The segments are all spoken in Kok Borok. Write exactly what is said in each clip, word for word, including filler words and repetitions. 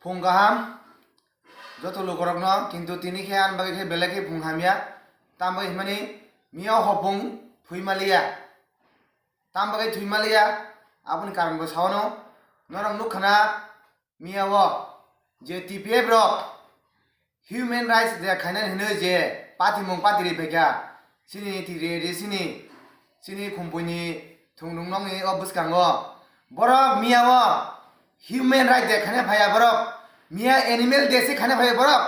Phung kaham joto lukurokno, kintu tini khe ani bagwi khe belai khe phung hamya. Tamo bagwi hwnmani miya hopung thwi maliya. Tamo bagwi thwi maliya, aboni karon bo sawano. Norok nukha na miya o je T P F rok Human rights je khainani hinwi je patimung patiri phaikha, chini niti re re chini, chini khumpui ni thungrung nokni o bwskango. Borok miya o human rights je khaina phaiya borok, miya animal day se khaina phaiya borok.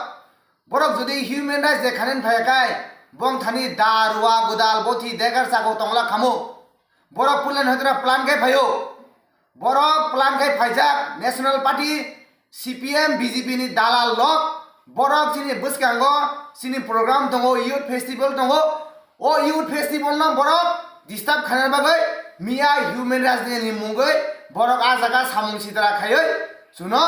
Borok jodi human rights je khainani phaiya khai, bongthani da, rua, godal, bothi, degar, chakok tongla khamu. Borok pulan hoitra plan khai phaio. Borok plan khai phaijak National Party, C P M, B J P ni dalal lok. Borok chini bwskango chini program tongo, youth festival tongo. O youth festival no borok disturb khaina bagwi miya human rights day ni mungwi borok a jaga samung sitra khaiwi chuno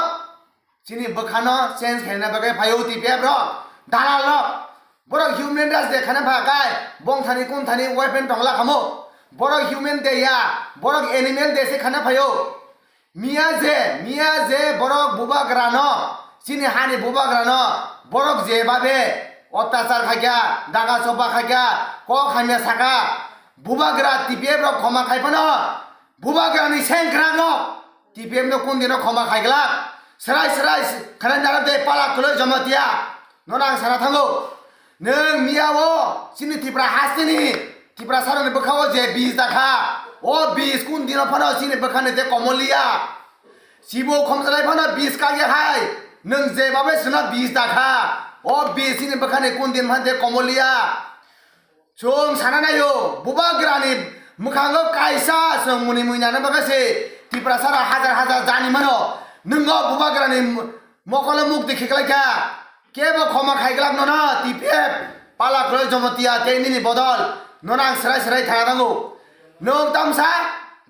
chini bwkhano change khaina bagwi phaio T P F rok, dalal rok. Borok human rights day khaina pha khai, bongthani kunthani weapon tongla khamu. Borok human day ya, borok animal day se khaina phaio. Miya je, miya je borok bubagrano, chini hani bubagrano, borok je babe otyachar khaikha, daga choba khaikha, kok hamya saka, bubagra T P F rok khoma khai phano, bubagrani sengkra no T P F no kun dino khoma khaiglak? Srai srai khana naro de pala kuloi Jamatia. Nono ang sana thango. Nwng miya o chini Tipra hasteni, Tipra saroni bwkha o je bis dakha, o bis kun dino phano chini bwkhani de komoliya. Chibo khomjalai phano bis kagya hai. Nwng je babe suna bis dakha, o bis chini bwkhani kun din phano de komoliya. Chwng sana naio, bubagrani mwkhango kaisa chwng muni mui nana bagwi se Tiprasa rok hajar hajar jani mano. Nwng o bubagrani m-, mokolo mukti khiklai kha. Kebo khoma khaiglak nono T P F, pala kwrwi Jamatia tei nini bodol. Nono ang srai srai thana nango. Nwng tamsa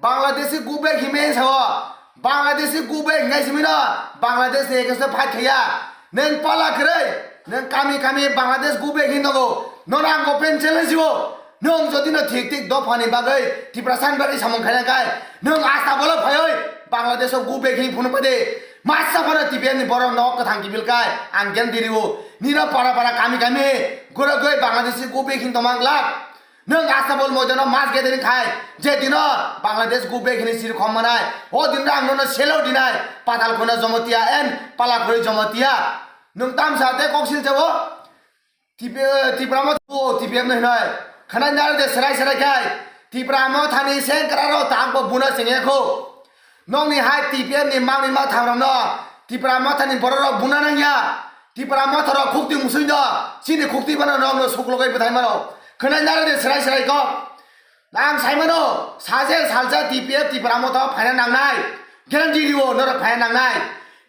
Bangladeshi go back himwi sao. Bangladeshi go back hingai simi no Bangladesh ni ekhe fight khaiya. Nwng pala kwrwi, nwng kami kami Bangladesh go back hin tongo. Nono ang open challenge o. Nwng jodi no thik thik dophani bagwi, Tiprasa ni bagwi samung khaina khai, nwng asta bolo phaiwi Bangladesh o go back hin phunuk pade. Masa phano T P F ni borok nok kwthang kibil khai, ang gen diri o. Nino para para kami kami, gura goi Bangladeshi go back hin tongma glak. Nwng Astabol moidano mass gathering khai, je dino Bangladesh go back hini siri khom manai, o dino ang nono selo dinai, Patal Khuna Jamatia and Palakhuri Jamatia. Nwng tamsa tei kok silsa o, Tip-, Tipra Motha o T P F no hinoi. Khwnai naro de serai serai khai, Tipra Mothani sengkra rok tak bo buno sengya kho. Nokni hai T P F ni mangni ma thangrokno Tipra Mothani bororok buna nangya. Tipra Motharok khukti musui no, chini khukti bono nokno suklogwi bwthai mano. Khwnai naro de serai serai kok. Ang sai mano, sajel salsa T P F Tipra Motha phaina nangnai. Guarantee rio norok phaina nangnai.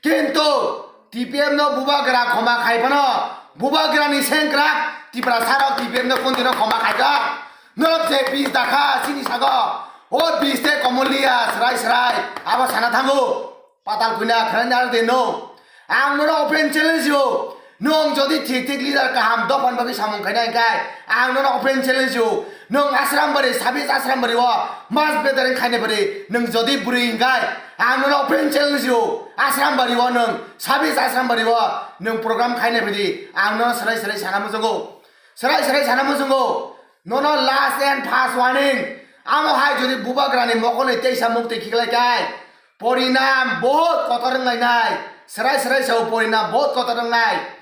Kintu T P F no bubagra khoma khai phano, bubagrani sengkrak Tiprasarok T P F no kuntino khoma khaikha. Norok je bis dakha chini sago, o bis tei komoliya srai srai, abo sana thango. Patal Khuna khwnai naro de no. Ang nono open challenge o. Nwng jodi thik thik leader kaham dophani bagwi samung khaina hwnkhe, ang nono open challenge o. Nwng Asrambari, sabis Asrambari o mas bedaring khaina bari, nwng jodi bwrwi hwnkhe, ang nono open challenge o. Asrambari o nwng, sabis Asrambari o nwng program khaina bari, ang nono srai srai sana muchungo. Srai srai sana muchungo. Nono last and first warning. Amo hai jodi bubagrani mokolni teisa mukti khiklai kai, porinam bahut kotor wnglainai. Srai srai sao porinam bahut kotor wngnai.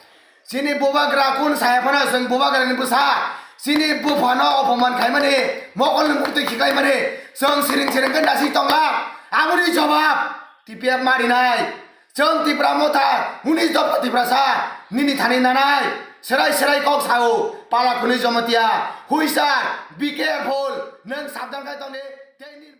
Chini bubagra kun saya phano chwng bubagrani bwsa. Chini buphano opoman khaimani, mokolni mukti khiklaimani. Chwng siring siring khe nasi tongla. Aboni jobab T P F marinai. Chwng Tipra Motha, unis dopha Tiprasa, nini thani nanai, serai serai kok sao, Pala Khunui Jamatia, huisar, be careful, nwng sabdan khai tongdi, tei nini